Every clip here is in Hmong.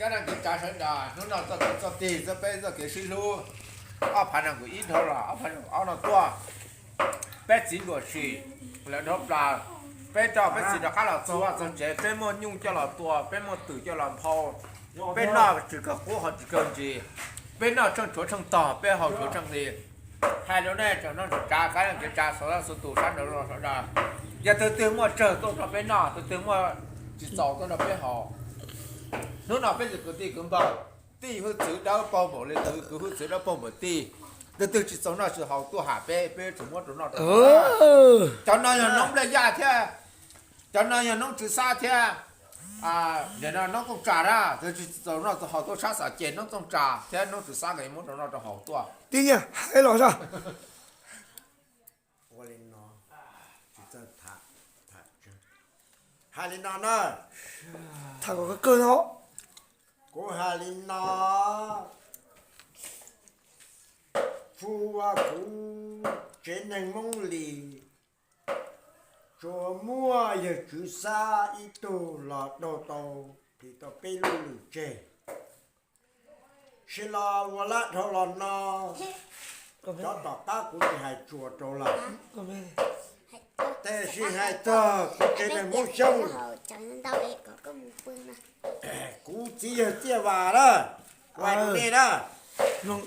Kab neeg kev tsav sawv daws, hnub no txoj kev txoj tig txog peb txoj kev sib hlub, ob phav nees nkaum ib dhau los ob phav nees nkaum ob no tuaj, peb txiv nruam sim lawv dhau plaws, peb rau peb txiv rov qab los txog vaj txog tsev, peb muaj nyuj coj los tua, peb muaj twm coj los nphau, peb noj tsis kawg qub haus tsis kawg ntsis, peb noj tsheej tshuav tsheej tog, peb haus tshuav tsheej li. Hais rau nej tsoom neej tsoom tsav, kab neeg kev tsav xov xov tus sab nraud sawv daws, yog tus twg muaj tsawg tuaj nrog peb noj, tus twg muaj tsis txaus tuaj nrog peb haus. Hnub no peb txhua kwv tij kwv npawg, tij hwj txwv dawb paug npaum li kwv, kwv hwj txwv dawb paug npaum tij, tus twg tsis txaus noj tsis haus tuaj ham peb, peb tseem muab rau noj rau haus. Cov no yog noob nplej yaj thiab, cov no yog noob tswv xab thiab, nim no noob txooj tsa na, tus twg tsis txaus noj txaus haus tuaj sab xav ces noob txooj tsa thiab noob tswv xab nkawd yuav muab rau noj rau haus tuaj. Tij Nyiaj hais los sas. Ua li no, tsis txawj tham, tham hais li no na. Tham kom kawg kawg no. Kuv hais li no, txhua kuv tsev neeg Hmoob Lis tsuas muaj yawg Tswv Xab ib tug los daug tau, tis tau peb lub lwm tseg. Sis los ua lab dhau los no, cov tom qab kuv tsis hais tsuas rau lawm. Tab sis hais txog kuv tsev neeg Hmoob Xyooj, kuv txiv yawg Txiaj Vas na, kuv hais rau nej na,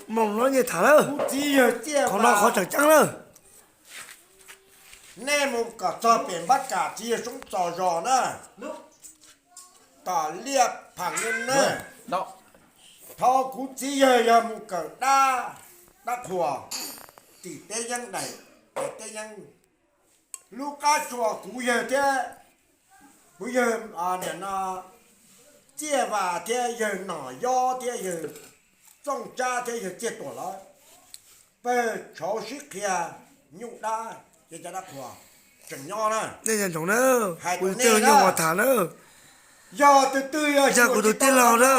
mloog no nyiaj tham lawm, kuv txiv yawg Txiaj Vas, qhov no qhov tseem ceeb lawm. Nej mus kom txog pem Npab Kam txiv yawg Soob Txos zos na, tom Liaj Pham Nyuj na. Thaum kuv txiv yawg yog mus kawm dab, dab qhuas tim teb yeeb daim, teb yeeb, lub qab tsuas kuv yawg thiab, kuv yawg nim no Txiaj Vas thiab yawg Nom Yob thiab yawg Txooj Tsab thiab yawg Txiaj Tuam lawv pawg tshauv sib qhia nyuj dab, ces cov dab qhuas tseem nyob na. Hais rau nej tham na, yog tus twg yog kuv tus tij laug na,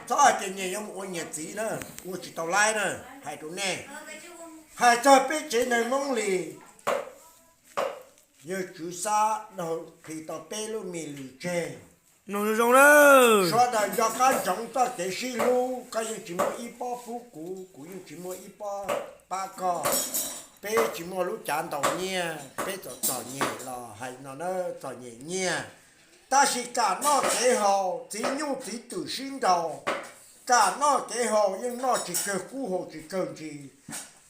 txhob hais tias nyias yuav mus ua nyias txiv na, ua tsis tau laib na. Hais rau nej, hais txog peb tsev neeg Hmoob Lis, yawg Tswv Xab daug qhis tau peb lub me lwm tseg. Mloog zoo zoo na. Sawv daws nco qab ntsoov txoj kev sib hlub, koj yeej tsis muaj ib pob pub kuv, kuv yeej tsis muaj ib pob pab koj. Peb tsis muaj lub cav ntaus nyiaj, peb txom txom nyem los hais no na, txom nyem nyiaj. Tab sis kam noj kev haus, txiv nyuj txiv twm sib nraus, kam noj kev haus yeej noj tsis kawg kub haus tsis kawg ntsis.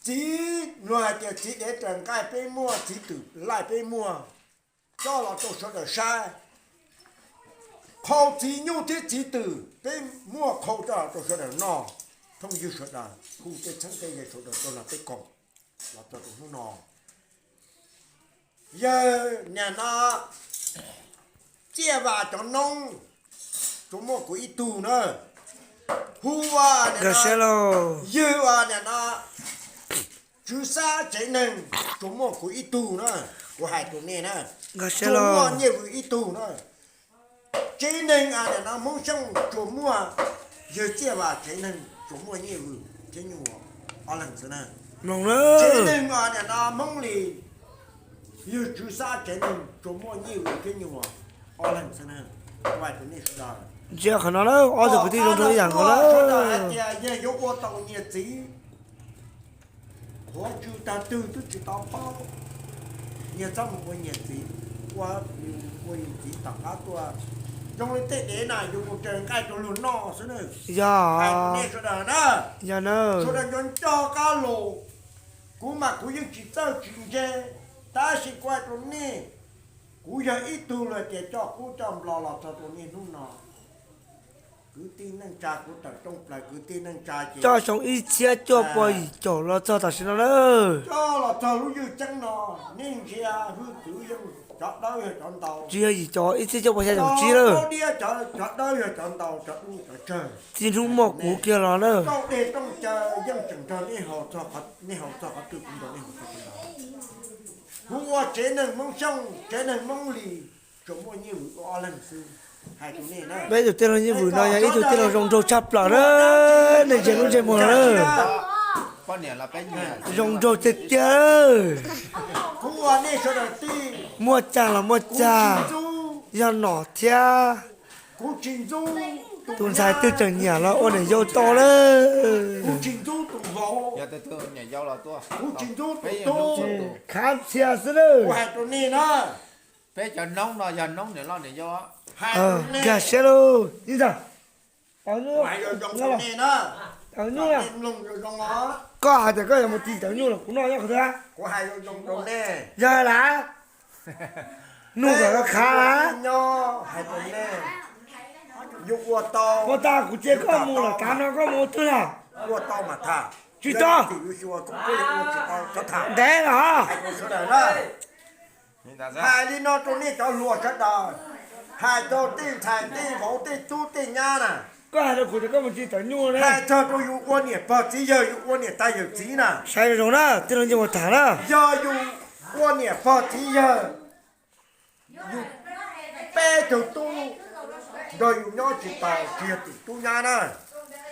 Txiv, luag hais tias txiv dev raws nqaij peb muaj, txiv twm laij peb muaj, coj los rau sawv daws saib. Qhau txiv nyuj thiab txiv twm peb muaj qhau coj los rau sawv daws noj. Phooj ywg sawv daws, hu tej txheeb tej ze sawv daws rau los peb koom los txog rau hnub no. Yawg nim no Txiaj Vas cov noob tsuas muaj kuv ib tug na. Hu ua nim no, ywg ua nim no Tswv Xab tsev neeg tsuas muaj kuv ib tug na. Kuv hais rau nej na, tsuas muaj Nyiaj Vwm ib tug na. Tsev neeg nim no Hmoob Xyooj tsuas muaj, yawg Txiaj Vas tsev neeg tsuas muaj Nyiaj Vwm thiab Nyuj Vuas ob leeg xwb na. Tsev neeg nim no Hmoob Lis, yawg Tswv Xab tsev neeg tsuas muaj Nyiaj Vwm thiab Nyuj Vuas ob leeg xwb na. Ntsia qhov no na, ob tug kwv tij zoo nraug ib yam nkaus na. Sawv daws hais tias yawg yuav ua tau nyias txiv, qhuav tsw tag twg twb tsis tau paub. Nyias txhob mus ua nyias txiv, ua, ua yus txiv tom qab tuaj. Zoo li tej dev na, yus mus raws nqaij rau luag noj xwb na. Yog, hais rau nej sawv daws na, yog na, sawv daws nco nco qab los. Kuv mas kuv yeej tsis txawj tsis ntse, tab sis kuv hais rau nej, kuv yog ib tug los tias coj qub coj nplo los txog rau niaj hnub no. Kwv tij neej tsa, kuv tawm rooj plaws kwv tij neej tsa ces coj xyoo ib txhiab cuaj pua yim caum los txog tam sim no na. Coj los txog lub ywj ceeb no, nej ntsia hwj txwv yeej cov dawb yog cov ntau, tsis yog yim caum, ib txhiab cuaj pua xya caum tsib lawm. Cov diab, cov dawb yog cov ntau, cov dub cov tsawg. Txij hnub muaj kuv kiag los na, rooj dej rooj cawv yeej tseem nrog nej haus, nej haus txog qhov twg kuv nrog nej haus txog qhov ntawd. Kuv ua tsev neeg Hmoob Xyooj, tsev neeg Hmoob Lis, tsuas muaj Nyiaj Vwm ob leeg xwb. Hais rau nej na, peb tus tij laug Nyiaj Vwm no yog ib tug tij laug zoo nraug tshaj plaws na, nej ntsia lub ntsej muag na, zoo nraug tiag tiag. Kuv ua nej sawv daws tij, muaj cag los muaj cag, yog nom thiab Kuv tsis ntxub tus ntxhais twg tseem nyiam los ua niam yau tau lawm. Kuv tsis ntxub tus vauv, kuv tsis ntxub tus tub, khav txhia xwb lawm. Kuv hais rau nej na, peb cov noob no yog noob niam loj niam yau. Hais rau nej, nkag siab lauj. Ib ntag, tawv nyuj, hais zoo zoo rau nej na, tawv nyuj, mloog zoo zoo os. Koj hais tias koj yuav mus tis tawv nyuj los kuv noj nyob qhov twg? Kuv hais zoo zoo rau nej. Yog lawm, nug kom khav lawm. Nyob hais rau nej, yus ua tau, ua tau kuv cia koj mus lawm, tav no koj mus ua twg na? Ua tau mas tham, tsis tau, yus xyuas koj yuav ua tsis tau txhob tham. Ntev los, hais rau sawv daws na. Hais li no rau nej cov hluas sawv daws, hais rau tej ntxhais tej vauv tej tub tej nyab na. Koj hais rau kuv tias koj mus tis tawv nyuj, hais txog rau yus ua niam pog txiv yawg, yus ua niam tais yawm txiv na. Saib zoo zoo na, tij laug Nyiaj Huas tham na. Yog yus ua niam pog txiv yawg, yus peb tug tub nrog yus nyob tsis tau, tsis yog tim tub nyab na,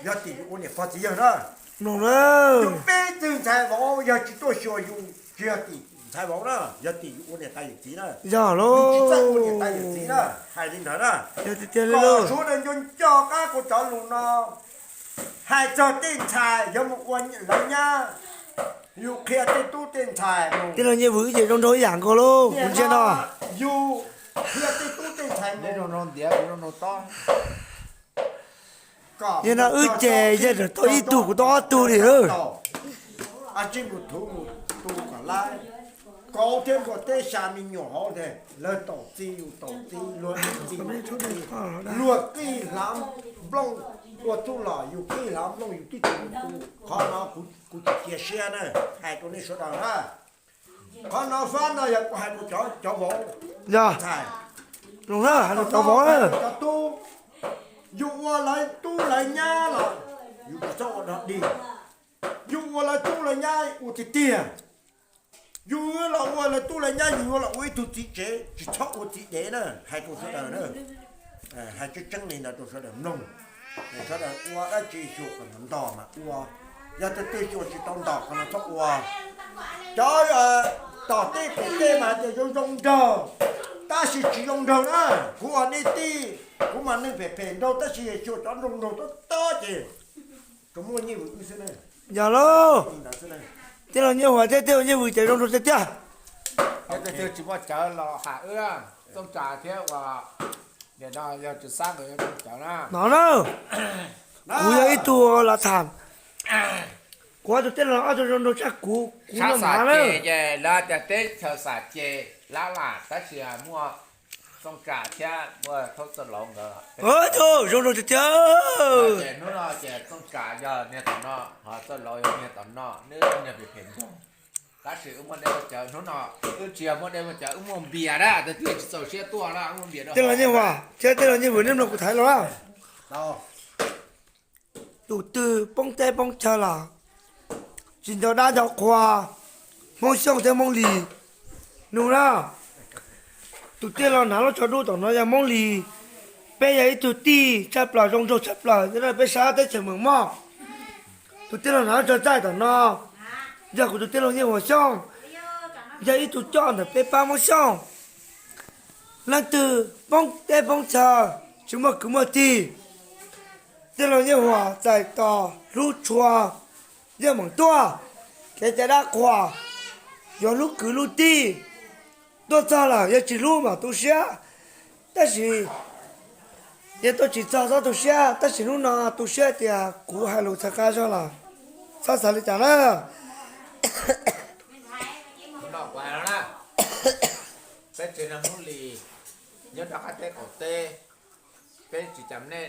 yog tim yus ua niam pog txiv yawg na. Mloog na, yus peb tug ntxhais vauv yog tsis tuaj xyuas yus, tsis yog tim ntxhais vauv na, yog tim yus ua niam tais yawm txiv na. Yog lauj, tsis txawj ua niam tais yawm txiv na. Hais li ntawd na, yog tiag tiag li lauj. Sawv daws nco nco qab kuv cov lus no. Hais txog tej ntxhais yuav mus ua lawv nyab, yus qhia tej tub tej ntxhais. Tij laug Nyiaj Vwm ib ce zoo nraug ib yam nkaus lauj, kuv ntsia no. Yus qhia tej tub tej ntxhais zoo nraug ntiav, kuv zoo nraug tob. Yog no wb ces yog tau ib tug kuv tau ob tug li lawm. Ab tsi mus thuv mus tu kom laib, kauv thiab npua teb xya me nyuam hauv ntag, lawv taus txi yus taus txi, luag txi yus txi, luag qij hlav nplooj ua txuj lom, yus qij hlav nplooj yus twb tsis mus tu. Qhov no kuv tsis cia siab na, hais rau nej sawv daws na. Qhov no fab no yog kuv hais rau cov vauv, yog ntxhais, cov vauv, cov tub, yus ua lawv tub lawv nyab los yus tsis txhob ua dog dig. Yus ua lawv tub lawv nyab ua tiag tiag. Yus los ua lawv tub lawv nyab, yus yuav los ua ib tug txiv tsev, tsis txhob ua txiv dev na, hais rau sawv daws na. Hais tseeb tseeb li ntawd rau sawv daws mloog. Sawv daws ua dab tsi xyuas kom ntog mas ua. Yog tus twg xyuas tsis tau ntog qhov no txhob ua. Cov tom tej pem tej mas hais tias zoo zoo nraug, tab sis tsis zoo nraug na. Kuv ua nej tij, kuv mas neeg phem phem nraug tab sis xyuas cov nraug nraug tob tob ces tsuas muaj Nyiaj Vwm wb xwb na. Yog lauj, tij laug Nyiaj Huas thiab tij laug Nyiaj Vwm ces zoo nraug tiag tiag. Yog tus twg tsis muaj cawv los ham wb, Txooj Tsa thiab uas nim no yog Tswv Xab nkawd yuav cawv na. No na, kuv yog ib tug los tham, kuv ob tug tij laug ob tug zoo nraug tshaj kuv, kuv yog Xam Ces, lawv tias teb chaws Xam Ces lab lam tab sis muaj Txooj Tsa thiab muaj Thaub Txoj Lauv nkawd. Zoo nraug tiag tiag. Ces hnub no ces Txooj Tsa yog niag tom no, ho Txoj Lauv yog niag tom no, neb niag phem phem nraug. Tab sis wb muaj dej muaj cawv hnub no, wb tsis yog muaj dej muaj cawv, wb muaj npias na, tus twg tsis txaus siab tuaj na, wb muaj npias rau. Tij laug Nyiaj Huas thiab tij laug Nyiaj Vwm, nej mloog kuv tham los. Tus twg poob teb poob chaw los tsis nco dab nco qhua, Hmoob Xyooj thiab Hmoob Lis, nug na. Tus tij laug hnav lub tsho dub tom no yog Hmoob Lis. Peb yog ib tug tij tshaj plaws zoo nraug tshaj plaws nyob rau peb sab teb chaws Meem Moj. Tus tij laug hnav lub tsho txaij tom no yog kuv tus tij laug Nyiaj Huas Xyooj, yog ib tug coj ntawm peb pab Hmoob Xyooj. Leej twg poob teb poob chaw, tsis muaj kwv muaj tij, tij laug Nyiaj Huas txais tos hlub tshua, yeej meem tuaj. Kev cai dab qhuas, yuav hlub kwv hlub tij. Tuaj txog lawm yog tsis hlub mas tu siab, tab sis yog tuaj tsis txog txhob tu siab, tab sis hnub no tu siab tias kuv hais lus txhaws qab zog lawm, txhob xav li cas na. Peb tsev neeg Hmoob Lis nyob rau qab teb qaum teb, peb tsis cam nej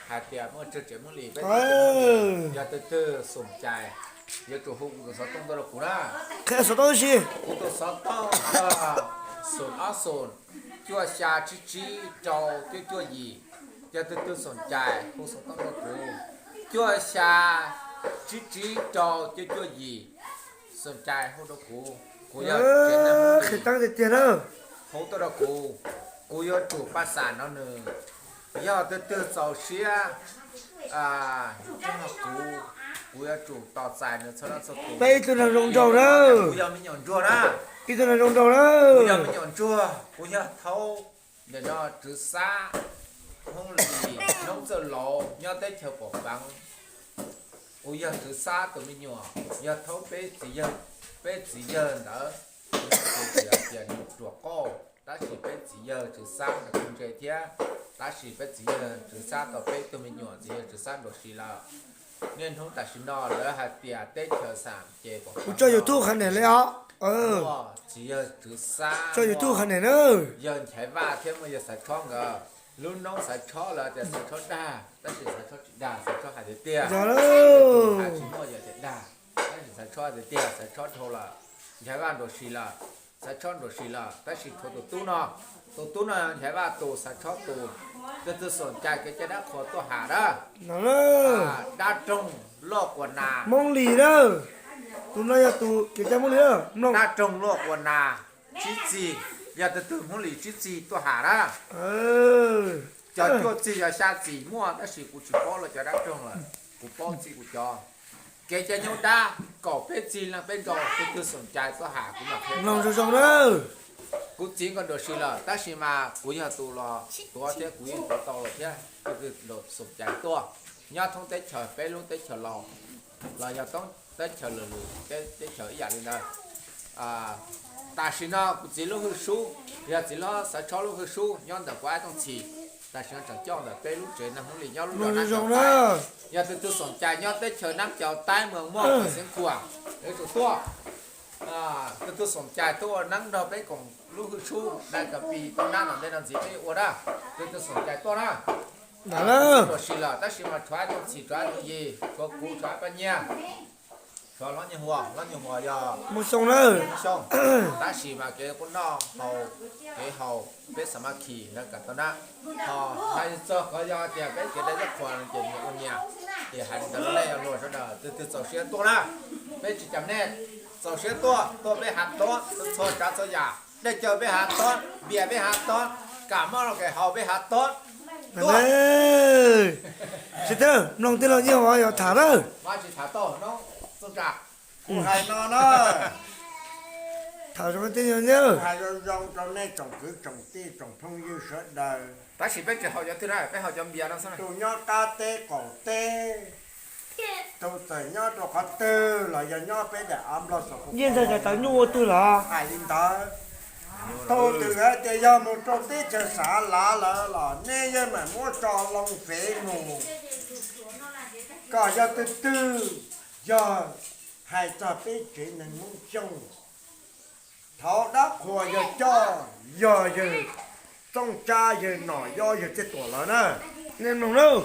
hais tias muaj tsawg tsev Hmoob Lis, peb tsev Hmoob Lis, yog tus twg xoom cai, yuav tsum hu kuv tus xov tooj tuaj rau kuv na. Qhia xov tooj si. Kuv tus xov tooj yog xoom ob xoom cuaj xya tsib tsib rau cuaj cuaj yim. Yog tus twg xoom cai hu xov tooj rau kuv, cuaj xya tsib tsib rau cuaj cuaj yim. Xoom cai hu rau kuv, kuv yog tsev neeg Hmoob Lis, hu tuaj rau kuv, kuv yuav tsum paj xam no nws. Yog tus twg txaus siab, kuv, kuv yuav tsum tos txais nws txhua leej txhua tus. Peb ib tug neeg zoo nraug na. Kuv yog me nyuam ntsuag na. Ib tug neeg zoo nraug na. Kuv yog me nyuam ntsuag, kuv yog thaub, nim no Tswv Xab, Hnub Lis, Hnub Txawj Laus nyob teb chaws Pom Peev. Kuv yog Tswv Xab tus me nyuam, yog thoob peb txiv yawg, peb txiv yawg ntawd, kuv yog tus txiv hais tias nws ruam qauj, tab sis peb txiv yawg Tswv Xab nws kuj ntse thiab, tab sis peb txiv yawg Tswv Xab tau peb tug me nyuam, txiv yawg Tswv Xab nruam si lawm. Niaj hnub tam sim no lawv hais tias teb chaws xam ces Kuv tso YouTube qhov niam li os. Muaj txiv yawg Tswv Xab, tso YouTube qhov niam na. Yawg Nchaiv Vaj thiab muaj yawg Xaiv Tshob nkawd. Lub noob Xaiv Tshob lawv tias Xaiv Tshob dag, tab sis Xaiv Tshob tsis dag, Xaiv Tshob hais tiag tiag. Yog lawm. Tsis muaj yawg tias dag, tab sis Xaiv Tshob hais tiag tiag, Xaiv Tshob dhau lawm. Nchaiv Vaj nruam si lawm, Xaiv Tshob nruam si lawm, tab sis tshuav tus tub no, tus tub no Nchaiv Vaj tus, Xaiv Tshob tus. Tus twg xoom cai kev cai dab qhuas tuaj has na. Dab roog luaj quas nas. Hmoob Lis na. Tus no yog tus kev cai Hmoob Lis na. Dab roog luaj quas nas, tsib txig, yog tus twg Hmoob Lis tsib txig tuaj has na. Cov cuaj txig yog xya txim muaj, tab sis kuv tsis paub lawv cov dab roog lawm, kuv paub txij kuv cov. Kev cai nyuj dab, kaum peb txig leej peb nkaus, tus twg xoom cai tuaj has kuv mam qhia. Mloog zoo zoo na. Kuv txiv nkawd nruam si lawm, tab sis mas kuv yog tus los tuav thiab kuv yeej tuav tau lawm thiab, tus twg xoom cai tuaj. Nyob thoob teb chaws peb lub teb chaws laus, los yog thoob teb chaws lwm lwm teb chaws ib yam li ntawd. Tam sim no kuv txiv lub hwj sub, yog txiv Xaiv Tshob lub hwj sub nyob ntawm kuv ab Tooj Txhis, tam sim no tseem coj ntawm peb lub tsev neeg Hmoob Lis nyob lub zos Nab Cau Taib. Yog tus twg xoom cai nyob teb chaws Nab Cau Taib, Muas Muaj, Xeev Khuam, yuav tsum tuaj. Tus twg xoom cai tuaj ua neeb nrog peb koom lub hwj sub dai kas pis tau nab tom ntej no ntxiv peb yuav ua na. Tus twg xoom cai tuaj na. Nruam si lawm, tab sis mas tshuav ab Tooj Txhis, tshuav ab Tooj Yis, tshuav kuv, tshuav ab Paj Nyiaj, tshuav Hlob Nyiaj Hua, Hlob Nyiaj Hua yog Mus Xyooj na. Xyooj, tab sis mas kev quaj noj haus, kev haus peb xa ma khis lawv kam tau na. Ho hais txog qhov yog tias peb kev dai dab qhuas ces nyias ua nyias, ces hais ntawd nej yog luag sawv daws tus twg txaus siab tuaj na, peb tsis cam nej, txaus siab tuaj, tuaj peb hav tob txhua tsav txhua yam, dej cawv peb hav tob, npias peb hav tob, kam mob los kev haus peb hav tob. Tuaj. Tsis tau mloog tij laug Nyiaj Hua yog tham lawm. Tsis tham tau no, txooj tsa. Kuv hais no na. Tham zoo tij laug Nyiaj. Hais zoo zoo rau nej tsoom kwv tsoom tij tsoom phooj ywg sawv daws. Tab sis peb tsis haus cov twg na, peb haus cov npias no xwb. Tus nyob qab teb qaum teb, tus txawm nyob rau qhov twg los yog nyob peb daim av Nplog xos Yeej ntxawg cov tawv nyuj ua twg los hais li ntawd. Thaum twg hais tias yog mus rau teb chaws Xav Lav lawm los nej yeej mam muab tso loo fev mus, kom yog twg twg yog hais txog peb tsev neeg Hmoob Xyooj. Thaum dab qhuas yawg Coj, yog yawg Txooj Tsab, yawg Nom Yob, yawg Txiaj Tuam lawm na. Nej mloog lauj.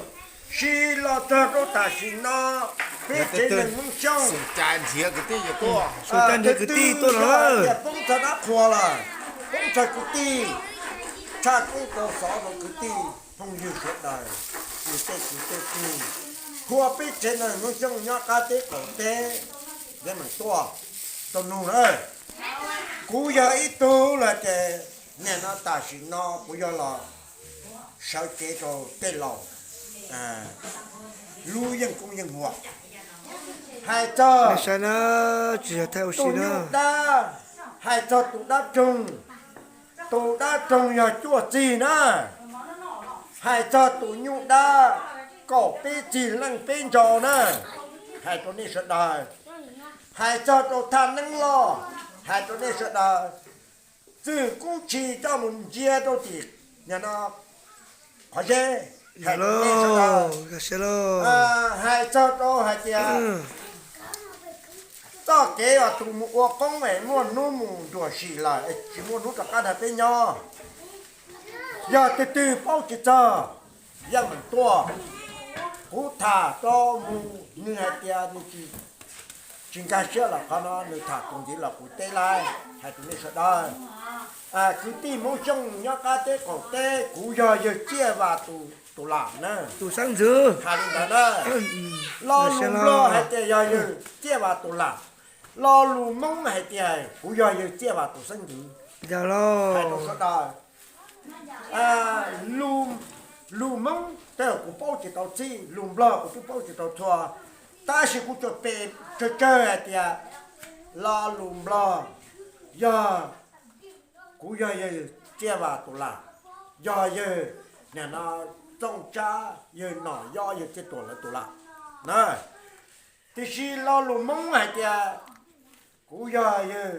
Sim los txog rau tam sim no, peb tsev neeg Hmoob Xyooj, nrhiav kwv tij tuaj, kwv tij tuaj los tias poob txog dab qhuas lawm, poob txog kwv tij, tshaj koob rau xov rau kwv tij phooj ywg sawv daws, kwv tij kwv tij, hua peb tsev neeg Hmoob Xyooj nyob qab teb qaum teb, yeej meem tuaj rau nug na. Kuv yog ib tug los tias, nim no tam sim no kuv yog los sawv cev rau tej laus lub yeej koob yeej huam. Hais txog tus nyuj dab, hais txog tus dab roog, tus dab roog yog cuaj txig na. Hais txog tus nyuj dab, kaum peb txig leej peb nkaus na. Hais rau nej sawv daws. Hais txog rau thaj neeb loj, hais rau nej sawv daws. Txwj kub tshis coj mus ntsia rau tim no qhov zeb. Hais txog rau hais tias txoj kev uas tus mus ua qoob es muaj hnub mus nruam sim lawm es tsis muaj hnub rov qab nrog peb nyob. Yog twg twg paub tsis txog, yeej meem tuaj. Kuv tham rau mus nws hais tias nws tsis nkag siab los qhov no nws tham tus ntxiv los kuv teb laib hais rau nej sawv daws. Kwv tij Hmoob Xyooj nyob qab teb qaum teb, kuv yog yawg Txiaj Vas tus lam na. Tus xeeb ntxwv hais li ntawd na. Lo lus Nplog hais tias yog yawg Txiaj Vas tus lam. Lo lus Hmoob hais tias kuv yog yawg Txiaj Vas tus xeeb ntxwv. Yog lauj. Hais rau sawv daws. Lus Hmoob tej kuv paub tsis tau txhij, lus Nplog kuv twb paub tsis tau txhua, tab sis kuv tsuas pem tsawg tsawg hais tias lo lus Nplog yog kuv yog yawg Txiaj Vas tus lam, yog yawg nim no Txooj Tsab, yawg Nom Yob, yawg Txiaj Tuam lawv tus lam na. Tiam sis lo lus Hmoob hais tias kuv yog yawg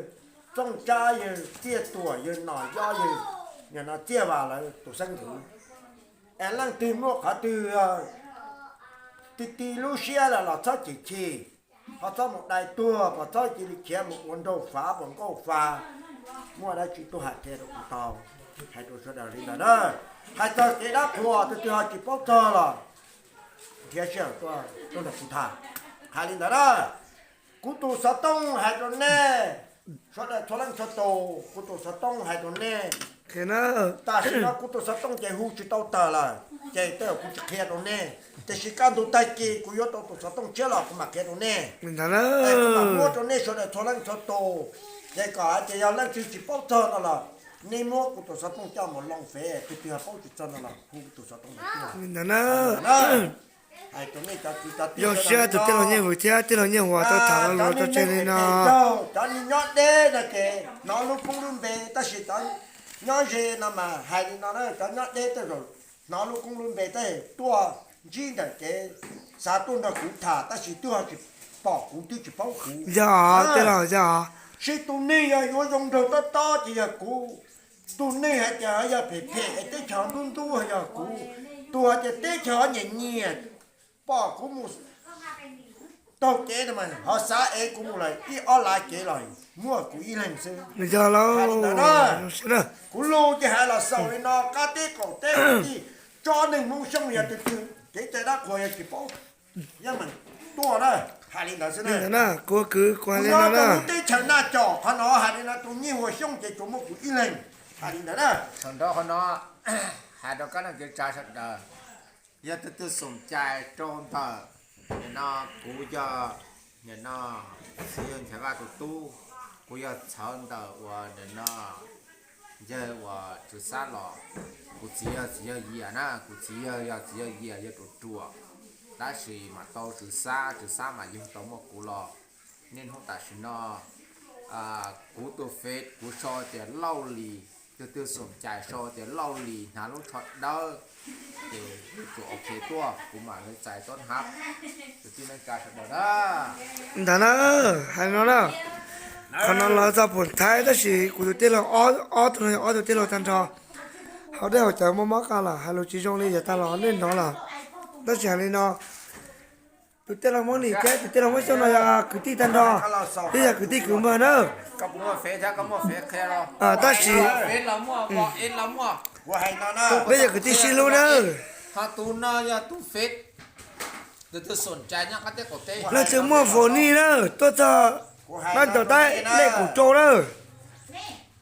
Txooj Tsab, yawg Txiaj Tuam, yawg Nom Yob, yawg nim no Txiaj Vas lawv tus xeeb ntxwv. Es leej twg muaj qhov twg ti ti lub siab lawm los txhob chim chim, ho txhob mus dai tuag, pom txhob cia li khiav mus ua nraug fav, pom nkauj fav, muaj dab tsi tuaj hais qhia rau kuv tau, hais rau sawv daws li ntawd na. Hais txog kev dab qhuas tus twg ho tsis paub txog los nrhiav sij hawm tuaj nrog kuv tham, hais li ntawd na. Kuv tus xov tooj hais rau nej sawv daws txhua leej txhua tus, kuv tus xov tooj hais rau nej. Tam sim no kuv tus xov tooj ces hu tsis tau tawm lawm, ces tej zaum kuv tsis qhia rau nej, tiam sis kaj ntug tag kis kuv yuav tau tus xov tooj tshiab los kuv mam qhia rau nej. Kuv mam muab rau nej sawv daws txhua leej txhua tus, ces kom hais tias yog leej twg tsis paub txog no los nej muab kuv tus xov tooj coj mus loo fev, tus twg ho paub tsis txog no los hu kuv tus xov tooj ntawd. Zoo siab tus tij laug Nyiaj Vwm thiab tij laug Nyiaj Huas tau tham los rau tseg li no. Cov neeg nyob deb no ces hnov lub koob lub npe, tab sis cov nyob ze no mas hais li no na, cov nyob deb tej zaum hnov lub koob lub npe tab sis tuaj ntsib ntawm kev xav tuaj nrog kuv tham tab sis twb ho tsis pom kuv, twb tsis paub kuv. Yog, tej laus yog. Sib tus neeg yog yuav zoo nraug tob tob ces yog kuv. Tus neeg hais tias yog phem phem es teb chaws ntub ntub yog kuv. Tus hais tias teb chaws nyiam nyiam pom kuv mus taug kev no mas ho xav ev kuv mus lawm ib ob lav kev los muaj kuv ib leeg xwb. Yog lauj. Kuv lus ces hais los xaus li no, qab teb qaum teb kwv tij, tsob neeg Hmoob Xyooj yog tus twg kev cai dab qhuas yog tsis paub, yeej meem tuaj na, hais li ntawd xwb na. Kuv kwv kuv hais li no na. Lub teb chaws Naj Caum qhov no hais li no, tus Nyiaj Huas Xyooj ces tsuas muaj kuv ib leeg, hais li ntawd na. Thaum nrau qhov no hais rau kab neeg kev tsa sawv daws, yog tus twg xoom cai rau ntawm nim no, kuv yog nim no txiv yawg Nchaiv Vaj tus tub, kuv yog txhawv ntawm uas nim no yawg uas Tswv Xab los. Kuv txiv yog txiv yawg Yias na, kuv txiv yawg yog txiv yawg Yias, yawg Ruam Ruam, tab sis mam tau Tswv Xab, Tswv Xab mam yug tau muaj kuv los. Niaj hnub tam sim no kuv tus fev kuv sau tias Lauj Lis, tus twg xoom cai sau tias Lauj Lis hnav lub tsho dawb, ces yuav tsum ok tuaj, kuv mam li txais tuaj hab. Tus tij neej tsa sawv daws na. Ntawd na, hais no na, qhov no los txog pum Thaib tab sis kuv tus tij laug ob, ob tug no yog ob tug tij laug tag nrho. Hauv dej hauv cawv muaj mob qa lawm, hais lus tsis zoo li yav tag los nej hnov lawm. Tab sis hais li no, tus tij laug Hmoob Lis thiab tus tij laug Hmoob Xyooj no yog kwv tij tag nrho, twb yog kwv tij kwv npawg na. Tab sis peb yog kwv tij sib hlub na. Leej twg muaj fos nij na, tuaj txog nab ntaus taib lej kuv rau na.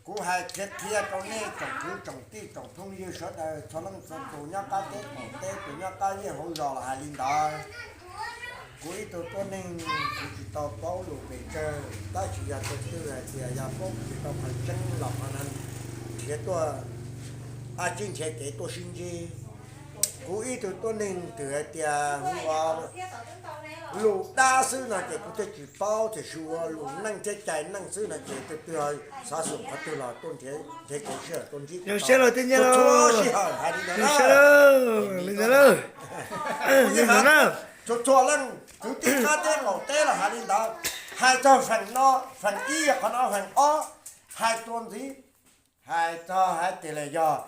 Kuv hais qhia qhia rau nej tsoom kwv tsoom tij tsoom phooj ywg sawv daws txhua leej txhua tus nyob qab teb qaum teb, tus nyob qab zej hauv zos los hais li ntawd. Kuv ib tug tuab neeg, kuv tsis tau paub lus pes tsawg, tab sis yog tus twg hais tias yog paub tsis tau qhov tseeb los qhov no nrhiav tuaj, a tsij nrhiav kev tuaj sib ntsib. Kuv ib tug tuab neeg twg hais tias hu ua lus dab xwb no ces kuv thiaj tsis paub, tiam sis ua lus neej thiab cai neej xwb no ces tus twg xav xum qhov twg los tuaj nrhiav kev sij hawm tuaj ntsib kuv. Zoo siab lauj, tij Nyiaj lauj. Zoo siab lauj, li ntawd lauj. Li ntawd na. Txhua txhua leej kwv tij qab teb qaum teb los hais li ntawd. Hais txog feem no, feem ib, qhov no feem ob, hais txuas ntxiv, hais txog hais tias los yog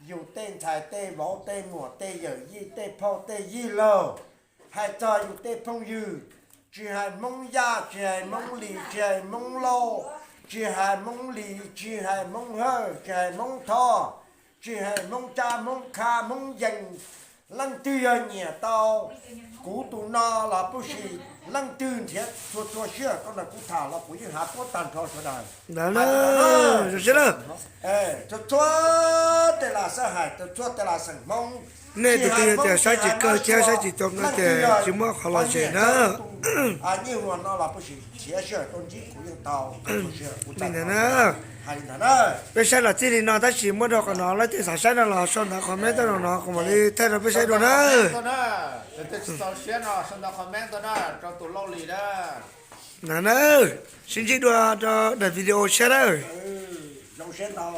yus tej ntxhais tej vauv tej muam tej yawm yij tej phauj tej yij laug, hais txog yus tej phooj ywg, tsis hais Hmoob Yaj, tsis hais Hmoob Lis, tsis hais Hmoob Lauj, tsis hais Hmoob Lis, tsis hais Hmoob Hawj, tsis hais Hmoob Thoj, tsis hais Hmoob Tsab, Hmoob Khab, Hmoob Yees, leej twg yog nyiam tau kuv tus no los puj si, leej twg nrhiav txhua txhua sij hawm tuaj nrog kuv tham los kuv yeej hav puab tag nrho sawv daws. Ntawd na, zoo siab lauj. Txhua txhua tej lam xeeb hais, txhua txhua tej lam xeem Hmoob, nej tus twg yog tias saib tsis kawg thiab saib tsis tau no ces tsis muaj qhov lom zem na. Nyiaj Huas no los puj si, nrhiav sij hawm tuaj ntsib kuv yeej tau, txhua sij hawm kuv tau na. Peb saib los txij li no tab sis muab rau qhov no, leej twg xav saib no los sau ntawv comment tuaj no, kuv mam li thaij rau peb saib dua na. Tus twg tsis txaus siab no sau ntawv comment tuaj na, rau tus Lauj Lis na. Na na, sib ntsib dua rau daim video tshiab na. Zoo siab ntau.